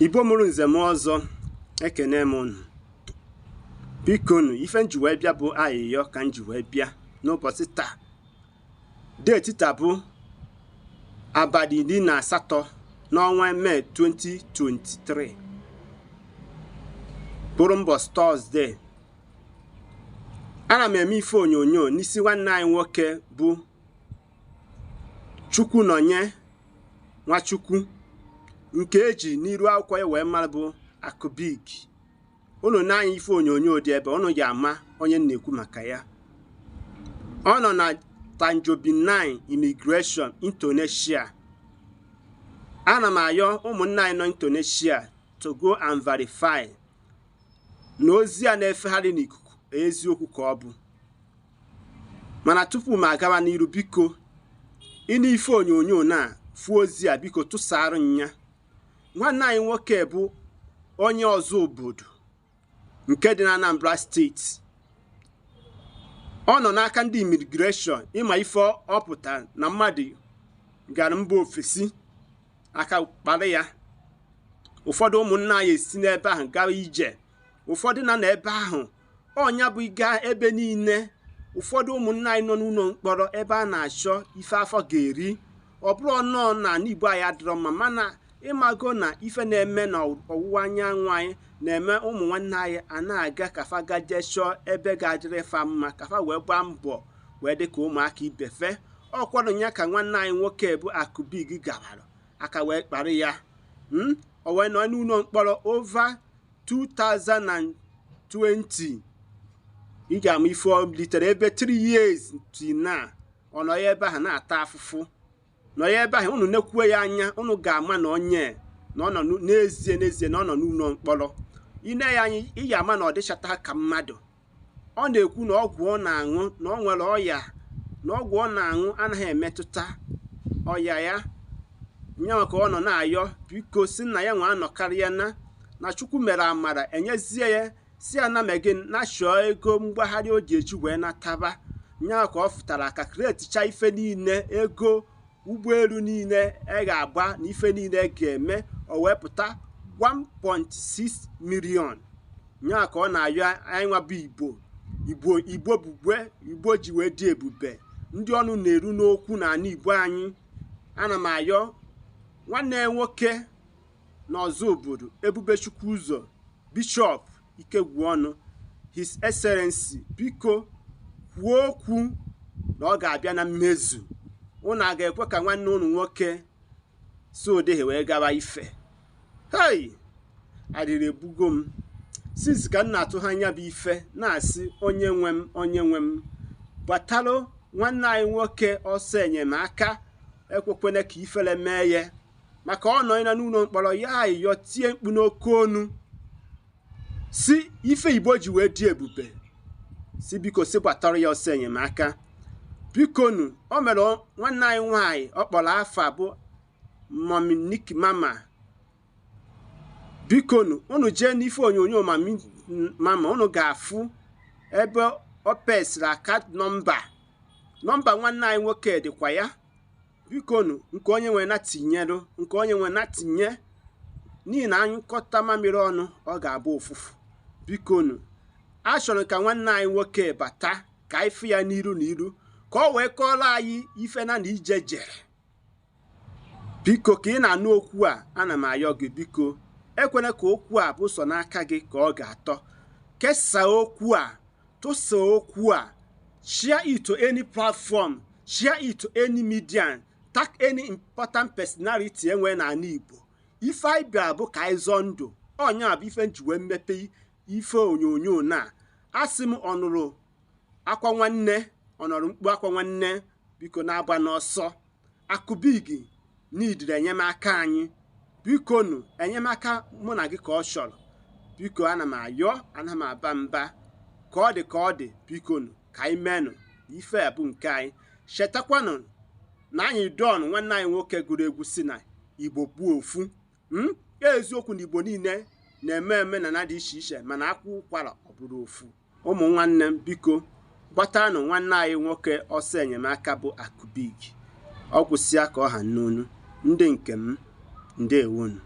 Igbo mụrụ nze m ọzọ, ekene m unu. Bikonu, ife m ji wee bịa bụ ayịyọ ka m ji wee bịa n'ụbọchị taa. Date taa bụ abalị 18 n'ọnwa Mee 2023, bụrụ mbọchị Thursday. Ana m eme ife onyonyo n'isi nwanne anyị nwoke bụ Chukwunonye Nwachukwu, nke eji n'iru akwụkwọ ya wee mara bụ Akụbig. Unu na-anya ife onyonyo dị ebe unu ga-ama onye m na-ekwu maka ya. Ọ nọ na Tanjobin 9 Immigration, Indonesia. Ana m ayọ ụmụnne anyị nọ Indonesia to go and verify na ozi a na-efegharị n'ikuku eziokwu ka ọ bụ. Mana tupu m agawa n'iru, biko, ịnụ ife onyonyo na fụ ozi a, biko tụsara nya. Nwanne anyị nwoke bụ onye ọzọ obodo nke dị na Anambra Steeti. Ọ nọ n'aka ndị immigration. Ịma ife ọ pụtara na mmadụ gara mba ofesi, aka kpara ya. Ụfọdụ ụmụnna anyị esi n'ebe ahụ gawa ije, ụfọdụ na n'ebe ahụ ọnya bụ gaa ebe niile. Ụfọdụ ụmụnna anyị nọ n'ụlọ mkpọrọ ebe a na-achọ ife afọ ga-eri. Ọ bụrụ nnọọ na ala Igbo anyị adịrọ mma, mana ịmago na ife na-eme na ọwụwa anyanwụ anyị na-eme ụmụ nwanne anyị a na-aga kafa gaje chọọ ebe ga-adịrị fa mma, kafa wee gbaa mbọ wee dị ka ụmụaka ibefe. Ọkwado ya ka nwanne anyị nwoke bụ Akụbig gawara, aka wee kpara ya. O wee nọ n'ụlọ mkpọrọ over 2020. Ị ga-ama ife ọ litere ebe 3 years till now. Ọ nọ ya ebe ahụ na-ata afụfụ, nọ ya ebe ahụ. Unu nekwuo ya anya, unu ga-ama na onye na ọ nọ n'ezie n'ezie na ọ nọ n'ụlọ mkpọrọ. Ine ya anya, ị ga-ama na ọ dịchata ka mmadụ. Ọ na-ekwu na ọgwụ ọ na-aṅụ, na ọ nwere ọya, na ọgwụ ọ na-aṅụ anaghị emetụta ọya ya. Nyanwa ka ọ nọ na-ayọ, biko, si na ya nwa anọkarịa na Chukwu mere amara enyezie ya, si ya na megin na chọọ ego mgbagharị o ji eji wee nataba. Nyanwa ka ọ fụtara ka kreticha ife niile, ego ụgbọelu niile e ga-agba na ife niile e ga-eme, o wee pụta 1.6 million. Nyanwa ka ọ na-ayọ anyị nwa bụ Igbo, Igbo, Igbo bugbe, Igbo ji wee dị ebube, ndị ọnụ na-eru n'okwu n'ala Igbo anyị. Ana m ayọ nwanne ya nwoke n'ọzọ obodo, Ebubechukwu ụzọ, Bishọp Ikegwuọnụ, His Excellency, biko kwuo okwu na ọ ga-abịa na mmezu. Unu a ga-ekwe ka nwanne unu nwoke si odeghe wee gawa ife? Hei, arịrị ebugo m since ka m na-atụ ha anya bụ ife na-asị, onye nwe m, onye nwe m, gbatalụ nwanne anyị nwoke ọsọ enyemaka. Ekwekwene ka ifere mee ya, maka ọ nọ na n'ụlọ mkpọrọ ya ayịyọ, tie mkpu n'oke onu, si ife Igbo ji wee dị ebube, si biko, si gbatara ya ọsọ enyemaka, bikonu. O mere nwanne anyị nwaanyị ọ kpọrọ afa bụ Monique Mama. Bikonu, unu jee n'ife onyonyo Mami Mama, unu ga-afụ ebe o pesiri account number, nọmba nwanne anyị nwoke dịkwa ya. Bikonu, nke onye nwe na tinyerụ, nke onye nwe na tinye, n'ihi na anyụkọta mamịrị ọnụ, ọ ga-abụ ụfụfụ. Bikonu, a chọrọ ka nwanne anyị nwoke bata ka anyị fụ ya n'iru na iru, ka ọ wee kọọrọ anyị ife na ije jere. Biko, ka ị na-anụ okwu a, ana m ayọ gị, biko, ekwena ka okwu a bụ sọ n'aka gị ka ọ ga-atọ. Kesaa okwu a, tụsaa okwu a, share it to any platform, share it to any media, tag any important personality enwe n'ala Igbo. Ife anyị bịara bụ ka anyị zọọ ndụ. Ọnya bụ ife nji wee mmepe ife onyonyo na asị m, ọnụrụ akwa nwanne, ọnọrọ mkpu akwa nwanne, biko, na-agba n'ọsọ. Akụbigi n'idiri enyemaka anyị, bikonu, enyemaka mụ na gị ka ọ chọrọ. Biko, ana m ayọ, ana m aba mba, ka ọ dị, ka ọ dị. Bikonu, ka anyị menụ ife a bụ nke anyị. Chetakwanụ na anyị don nwanne anyị nwoke gụrụ egwu si na Igbo gbuo ofu. Eziokwu na Igbo niile na-eme omenala dị iche iche, mana akwụ ụkwara ọ bụrụ ofu. Ụmụ nwanne m, biko, gbatanụ nwanne anyị nwoke ọsọ enyemaka bụ Akụbig. Ọ kwụsịa ka ọ ha n'onu ndị nke m. Ndewonu.